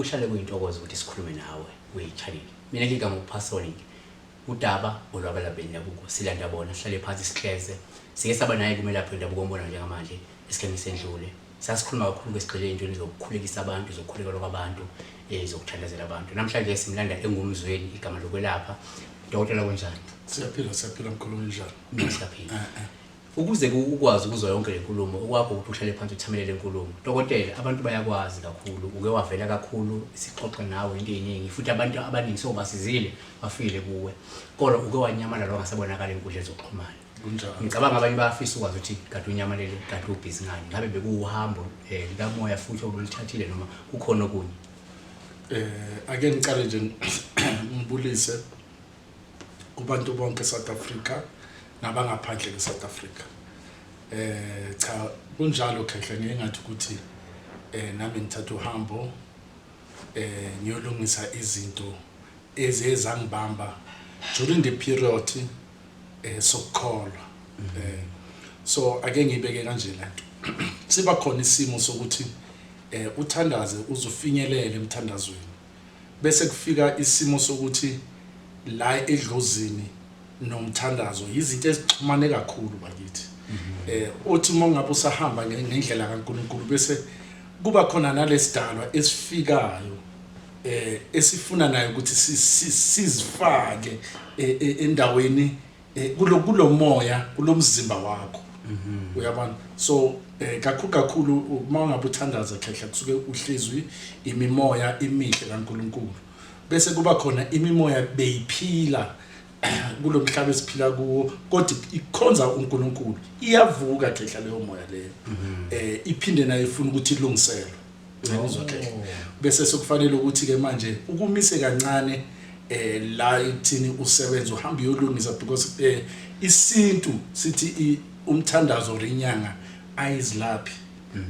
Kuhlale kuyintokozo ukuthi sikhulume nawe kwi-channel. Mina ngigama uPasoling. Udaba olwabalaphi bendabuko silanda bona sihlale phansi sihleze. Sike saba naye kumelaphi wendabuko ombona njengamanje esikhathini sendlule. Sasikhuluma kakhulu ke sigxile ey'ntweni zokukhulekisa abantu, zokukhulekelwa kwabantu, zokuthandazela abantu. Namhlanje simlanda engumzweni igama lokwelapha. Dokotela kunjani? Siyaphila, siyaphila mkhulu, kunjani? Mina siyaphila. Ukuze ukwazi ukuzwa yonke le nkulumo, okwakho ukuthi uhlale phansi uthamelele le nkulumo. Dokotela, abantu bayakwazi kakhulu, uke wavela kakhulu, sixoxa nawe into ey'ningi, futhi abantu abaningi sewubasizile, bafikile kuwe. Kodwa uke wanyamalala wangasabonakala ey'nkundleni zokuxhumana. Kunjalo. Ngicabanga abanye bayafisa ukwazi ukuthi kade unyamalele, kade ubhizi ngani. Ngabe bekuwuhambo likamoya futhi obuluthathile noma kukhona okunye? Ake ngiqale nje ngibulise kubantu bonke South Africa nabangaphandle ke-South Africa. Cha, kunjalo khehle, ngeke ngathi ukuthi nami ngithatha uhambo ngiyolungisa izinto ezezangibamba during the period sokukholwa. So ake ngibeke kanje lento, siba khona isimo sokuthi uthandaze uzufinyelele emthandazweni, bese kufika isimo sokuthi la edlozini nomthandazo izinto ezixhumane kakhulu bakithi. Uthi uma ngabe usahamba ngendlela kaNkuluNkulu, bese kuba khona nalesidalwa esifikayo esifuna nayo ukuthi sizifake endaweni kulo moya, kulomzimba wakho, uyabona? So kakhulu kakhulu uma ungabe uthandaza khehla, kusuke uhlezwi imimoya emihle kaNkuluNkulu, bese kuba khona imimoya beyiphila kulomhlaba esiphila kuwo kodwa ikhonza uNkulunkulu. Iyavuka khehla leyo moya leyo, iphinde nayo ifuna ukuthi ilungiselwe. Ngizwa khehla, bese sekufanele ukuthi ke manje ukumise kancane la ekuthini usebenze, uhambe uyolungisa, because isintu sithi umthandazo or inyanga ayizilaphi,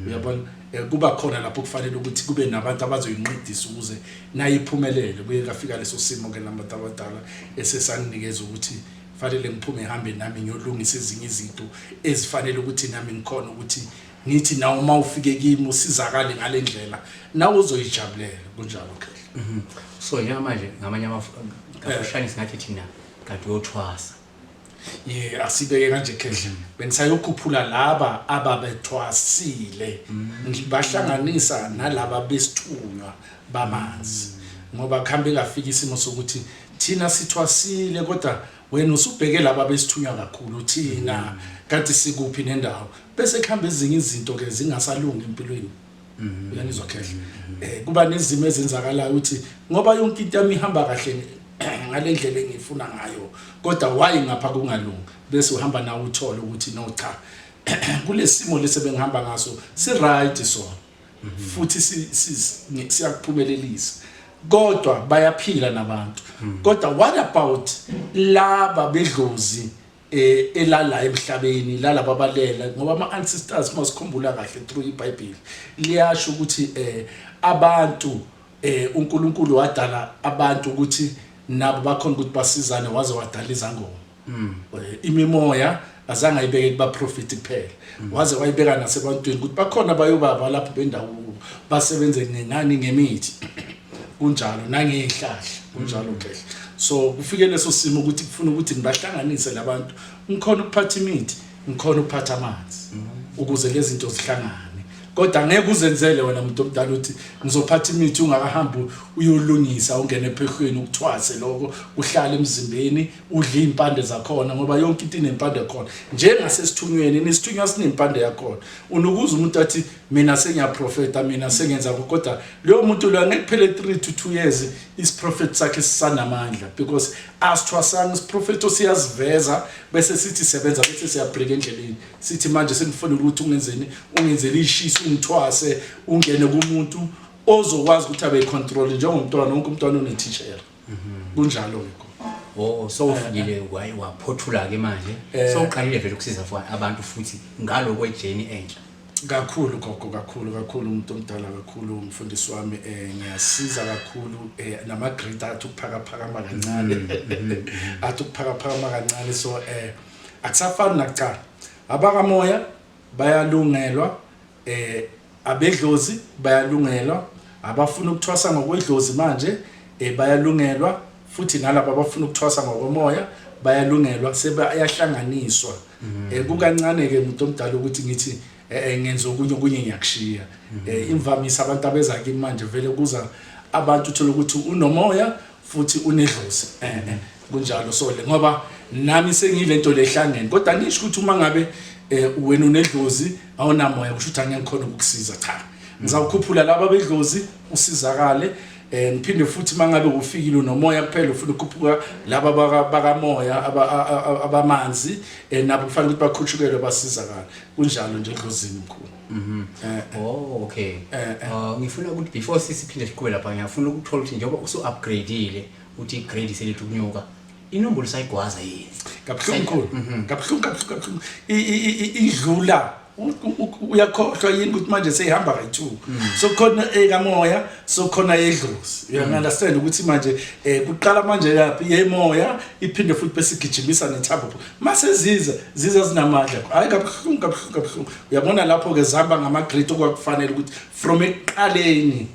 uyabona? Kuba khona lapho kufanele ukuthi kube nabantu abazoyinqedisa ukuze nayo iphumelele. Kuye kafika leso simo ke nabantu abadala esesanginikeza ukuthi fanele ngiphume, ngihambe nami ngiyolungisa ezinye izinto ezifanele ukuthi nami ngikhona ukuthi ngithi nawe uma ufike kimi usizakale ngale ndlela, nawe uzoyijabulela. Kunjalo khehla. So njengamanje, ngamanye kafushane singathi thina kade uyothwasa. Ye, asibeke kanje khehla, bengisayokhuphula laba ababethwasile, ngibahlanganisa nalaba besithunywa bamanzi, ngoba kuhambe kafika isimo sokuthi thina sithwasile kodwa wena usubheke laba besithunywa kakhulu, thina kanti sikuphi nendawo? Bese kuhamba ezinye izinto ke zingasalungi empilweni, uyanizwa khehla? Kuba nezimo ezenzakalayo ukuthi ngoba yonke into yami ihamba kahle ngale ndlela engifuna ngayo, kodwa why ngapha kungalungi? Bese uhamba nawe uthole ukuthi no, cha, kulesimo lesi bengihamba ngaso si right sona futhi siyakuphumelelisa, kodwa bayaphila nabantu. Kodwa what about laba bedlozi elala emhlabeni, lalaba abalela? Ngoba ama ancestors, masikhumbula kahle through iBhayibheli, liyasho ukuthi abantu uNkulunkulu wadala abantu ukuthi nabo bakhona ukuthi basizane, waze wadala izangoma. Imimoya azange ayibeke kubaprofeti kuphela, waze wayibeka nasebantwini ukuthi bakhona bayobaba lapho bendawo basebenze ngani? Ngemithi, kunjalo, nangey'hlahla, kunjalo khehla. So kufike leso simo ukuthi kufuna ukuthi ngibahlanganise labantu, ngikhona ukuphatha imithi, ngikhona ukuphatha amanzi, ukuze lezi zinto zihlangane. Kodwa angeke uzenzele wena muntu omdala uthi ngizophatha imithi ungakahambi uyolungisa, ungene ephehlweni, ukuthwase lokho kuhlala emzimbeni, udle iy'mpande zakhona, ngoba yonke into inempande khona, njengasesithunyweni, nesithunywa sinempande yakhona. Unukuza umuntu athi mina sengiyaprofeta, mina sengenza, kodwa leyo muntu loyo angeke kuphele 3 to 2 years isiprofethi sakhe sisanamandla, because asithwasanga. Isiprofetho siyaziveza, bese sithi sebenza, bese siyabreak endleleni, sithi manje sengifonela ukuthi ungenzeni, ungenzele ishisa, ungithwase, ungene kumuntu ozokwazi ukuthi abe control njengomntwana. Wonke umntwana unethishere, kunjalo-ke khona. Oh, so ufikile waye waphothula ke manje. So uqalile vele ukusiza for abantu futhi ngalo kwe-journey entsha. Kakhulu gogo, kakhulu kakhulu, umuntu omdala kakhulu, umfundisi wami. Ngiyasiza kakhulu, nama grade athi ukuphakaphakama kancane, athi ukuphakaphakama kancane. So akusafani nakuqala, abakamoya bayalungelwa, abedlozi bayalungelwa. Abafuna ukuthwasa ngokwedlozi manje bayalungelwa, futhi nalabo abafuna ukuthwasa ngokomoya bayalungelwa, sebayahlanganiswa. Kukancane ke umuntu omdala ukuthi ngithi ngenza okunye, okunye ngiyakushiya. Imvamisa abantu abeza kimi manje vele kuza abantu uthola ukuthi unomoya futhi unedlozi, kunjalo. So le ngoba nami sengilento lehlangene, kodwa ngisho ukuthi uma ngabe wena unedlozi awunamoya, kusho ukuthi angeke ngikhona ukukusiza. Cha, ngizawukhuphula laba bedlozi usizakale. Ngiphinde futhi mangabe ufikile unomoya kuphela, ufuna ukukhuphuka laba bakamoya abamanzi, nabo kufanele ukuthi bakhuthukelwe basizakale. Kunjalo nje edlozini, mkhulu. Oh, okay. Ngifuna ukuthi before sisiphinde siqhube lapha, ngiyafuna ukuthola ukuthi njengoba usu-upgradeile, uthi i-grade selithi ukunyuka, inombolo sayigwaza yini? Kabuhlungu mkhulu, kabuhlungu, kabuhlungu, kabuhlungu. Idlula uyakhohlwa yini ukuthi manje seyihamba kayi-two? So khona ekamoya, so khona yedlozi. Uyangi-understand ukuthi manje kuqala manje yaphi yemoya, iphinde futhi bese igijimisa nethambo mase ziza ziza zinamandla. Hayi, kabuhlungu, kabuhlungu, kabuhlungu. Uyabona lapho-ke zihamba ngama-grade okwakufanele ukuthi from ekuqaleni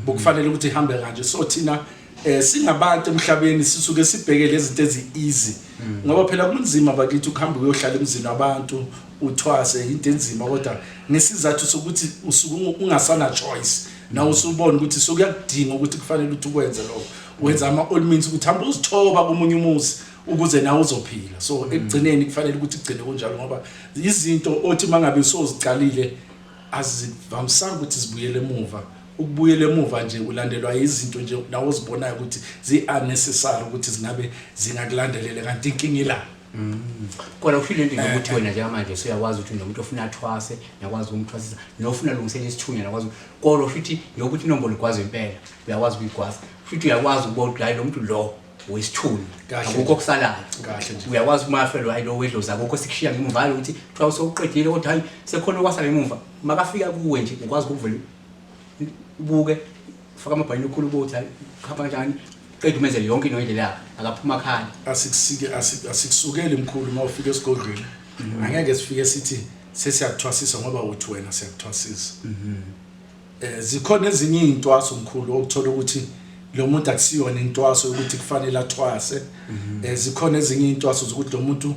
bokufanele ukuthi ihambe kanje. So thina singabantu emhlabeni sisuke sibheke lezi zinto ezi-easy, ngoba phela kunzima bakithi ukuhamba uyohlala emzini wabantu uthwase, into enzima. Kodwa ngesizathu sokuthi usuke ungasana choice, nawe usubona ukuthi sokuyakudinga ukuthi kufanele ukuthi ukwenze lokho, wenza ama-all means ukuthi hamba uzithoba komunye umuzi ukuze nawe uzophila. So ekugcineni kufanele ukuthi kugcine kunjalo, ngoba izinto othi mangabe sozicalile azivamisanga ukuthi zibuyele emuva. Ukubuyela emuva nje ulandelwa izinto nje nawe ozibonayo ukuthi zi-unnecessary ukuthi zingabe zingakulandelele, kanti inkinga ila. Kodwa ufile into yokuthi wena njengamanje usuyakwazi ukuthi nomuntu ofuna athwase uyakwazi ukumthwasisa, nofuna alungisele isithunywa nakwazi. Kodwa futhi yokuthi inombolo igwaza impela, uyakwazi ukuyigwaza, futhi uyakwazi ukubona ukuthi hayi, lo muntu lo wesithunywa. Kahle. Akukho okusalayo. Kahle nje. Uyakwazi uma afelwa, hayi, lo wedlozi, akukho sikushiya ngemuva. Hayi, ukuthi kuthiwa usewuqedile kodwa hayi, sekhona okwasala emuva. Makafika kuwe nje ukwazi ukuvela ubuke, ufaka amabhayini okhulu, ubuke ukuthi hayi, kuhamba kanjani, qeda umenzele yonke into ngendlela yakhe, akaphuma khali. Asikusike, asikusukeli mkhulu. Uma ufika esigodlweni angeke sifike sithi sesiyakuthwasisa ngoba uthi wena siyakuthwasisa. Zikhona ezinye iy'ntwaso mkhulu okuthola ukuthi lo muntu akusiyona intwaso yokuthi kufanele athwase. Zikhona ezinye iy'ntwaso zokuthi lo muntu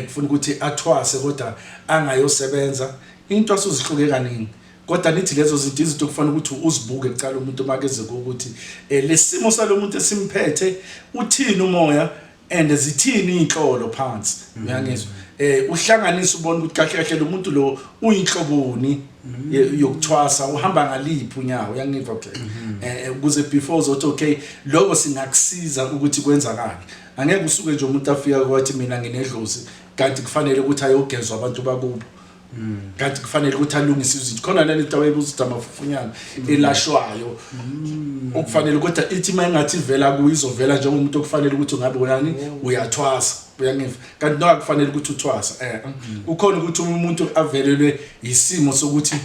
kufuna ukuthi athwase kodwa angayosebenza. Intwaso zihluke kaningi, kodwa nithi lezo zinto izinto kufanele ukuthi uzibuke kuqala umuntu makeze ukuthi lesimo salo muntu esimphethe uthini umoya and zithini iy'nhlolo phansi. Uyangizwa? Uhlanganise ubone ukuthi kahle kahle lo muntu lo uyinhloboni yokuthwasa, uhamba ngaliphi unyawo. Uyangiva? Okay, ukuze before uzothi okay, lokho singakusiza ukuthi kwenzakale. Angeke usuke nje umuntu afika kwathi mina nginedlozi, kanti kufanele ukuthi ayogezwa abantu bakubo, kanti kufanele ukuthi alungise izinto khona. Nalento abayibuza ukuthi amafufunyana elashwayo okufanele, kodwa ithi uma ingathi ivela kuyo izovela njengomuntu okufanele ukuthi ungabe uyani uyathwasa. Uyangiva? Kanti noma kufanele ukuthi uthwasa, kukhona ukuthi umuntu avelelwe isimo sokuthi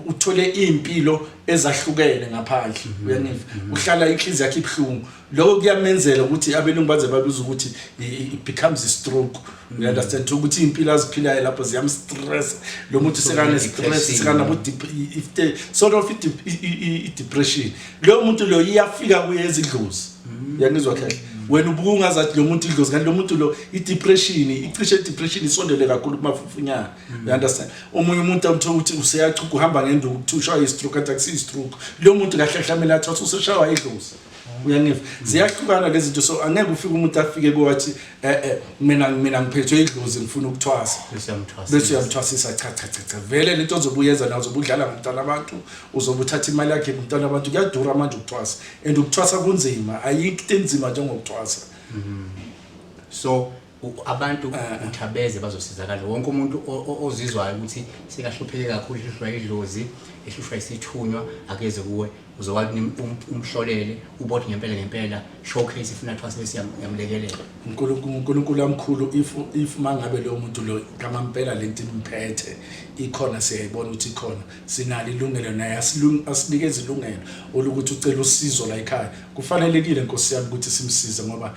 uthole impilo ezahlukene ngaphandle. Uyangiva? Uhlala inhliziyo yakhe ibhlungu, lokho kuyamenzela ukuthi abelungu baze babiza ukuthi it becomes a stroke. You understand ukuthi impilo aziphilayo lapho ziyamstress lo muntu, sekane stress, sekanabo if the sort of i-depression. Loyo muntu lo iyafika kuye ezidlozi. Uyangizwa kahle? Wena ubuka ungazathi lo muntu idlozi, kanti lo muntu lo i-depression icishe, i-depression isondele kakhulu kumafufunyana. You understand? Omunye umuntu amthola ukuthi useyachuka, uhamba ngenduku, kuthiwa ushaywa i-stroke, kanti akusiyi-stroke. Lo muntu kahle kahle amele athathe useshaywa idlozi. Uyangiva? Ziyahlukana lezi zinto. So angeke ufike umuntu afike kuwathi mina ngiphethwe idlozi, ngifuna ukuthwasa, bese uyamthwasisa. Bese uyamthwasisa. Cha, cha, cha, cha, vele lento ozobe uyenza nawe uzobe udlala ngomntwana abantu, uzobe uthatha imali yakhe ngomntwana abantu. Kuyadura manje ukuthwasa and ukuthwasa kunzima, ayikho into enzima njengokuthwasa. So abantu uthi abeze bazosizakala. Wonke umuntu ozizwayo ukuthi sekahlupheke kakhulu, ehlushwa idlozi, ehlushwa isithunywa, akeze kuwe, uzokwazi umhlolele, ubone ngempela ngempela showcase ifuna thwasa bese uyamlekelela. uNkulunkulu, uNkulunkulu amkhulu. If mangabe lo muntu lo kamampela lento imphethe ikhona, siyayibona ukuthi ikhona, sinalo ilungelo naye asinikeze ilungelo olukuthi ucela usizo la ekhaya. Kufanelekile Nkosi yami ukuthi simsize, ngoba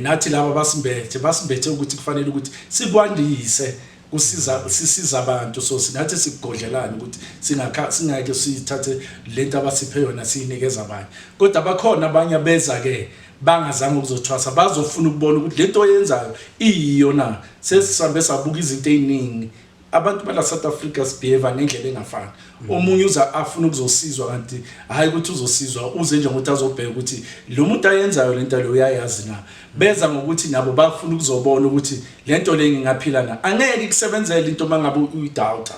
nathi laba basimbethe, basimbethe ukuthi kufanele ukuthi sikwandise. Kusiza sisiza abantu, so singathi sikugodlelana ukuthi singakha singeke sithathe lento abasiphe yona siyinikeza abanye. Kodwa bakhona abanye abeza ke bangazange ukuzothwasa, bazofuna ukubona ukuthi lento oyenzayo iyiyo na. Sesisambe sabuka izinto eziningi, abantu bala South Africa sibehave ngendlela engafani. Omunye uza afuna ukuzosizwa, kanti hayi ukuthi uzosizwa, uze nje ngokuthi azobheka ukuthi lo muntu ayenzayo lento leyo uyayazi na. Beza ngokuthi nabo bafuna ukuzobona ukuthi lento le ngingaphila na. Angeke ikusebenzele into mangabe uyidoubter,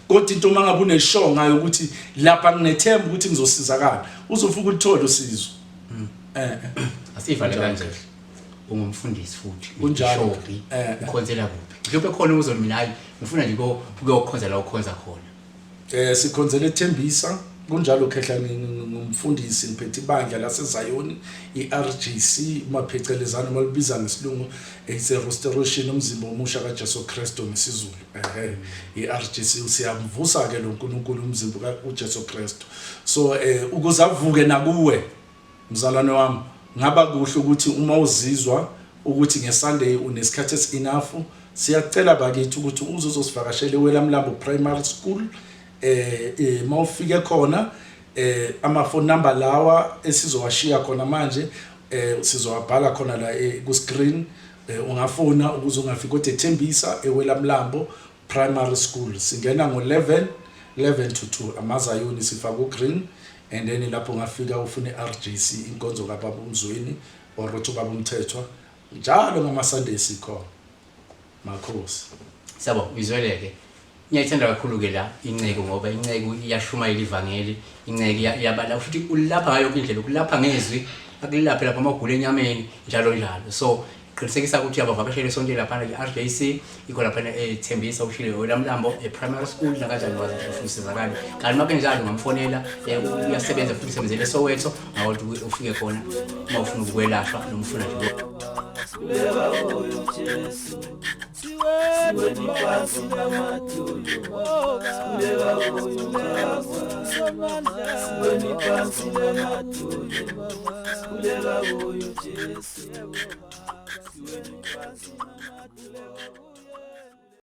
kodwa into mangabe unesure ngayo ukuthi lapha nginethemba ukuthi ngizosizakala, uzofika ulithole usizo. Asivale kanje, ungumfundisi futhi. Kunjalo. Umbhishobhi. Ukhonzela kuphi mhlawumbe? Khona uzoni mina, hayi, ngifuna nje ukuyokhonza la ukhonza khona. Sikhonzele eThembisa, kunjalo khehla. Ngumfundisi, ngiphethe ibandla laseZayoni, iRJC, maphecelezana malibiza ngesilungu it's a restoration, umzimba omusha kaJesu Kristu ngesiZulu. Ehe, iRJC siyamvusa ke lo nkulunkulu, umzimba kaJesu Kristu. So ukuze avuke nakuwe mzalwane wami, ngaba kuhle ukuthi uma uzizwa ukuthi ngeSunday unesikhathi esi-enough, siyacela bakithi ukuthi uze uzosivakashela eWelamlambo Primary School. Mawufike khona, ama phone number lawa esizowashiya khona manje, sizowabhala khona la ku screen, ungafona ukuze ungafiki. Kodwa eThembisa, eWelamlambo Primary School, singena ngo-11, 11 to 2. Amazayoni sifaka ugreen, and then lapho ungafika ufune i-RJC, inkonzo kababa uMzweni or uthi ubaba uMthethwa. Njalo ngama-Sunday sikhona, makhosi. Siyabonga, uyizweleke. Ngiyayithanda kakhulu-ke la inceku, ngoba inceku iyashumayela ivangeli, inceku iyabala futhi ulapha ngayo yonke indlela, ukulapha ngezwi, akulaphe lapha amagula enyameni, njalo njalo. So qinisekisa ukuthi uyabavakashela esontweni laphana i-RJC, ikho laphana eThembisa, ushile Welamlambo e-primary school, nakanjani wazi ukuthi ufuna usizakale. Kanti uma kunjalo ungamfonela, uyasebenza futhi usebenzele eSoweto, ngawuthi ufike khona uma ufuna ukwelashwa noma ufuna nje. Sikhuleka kuyo Jesu, siweni phansi namadolo. Sikhuleka kuyo Baba, siweni phansi namadolo. Sikhuleka kuyo Jesu, siweni phansi namadolo.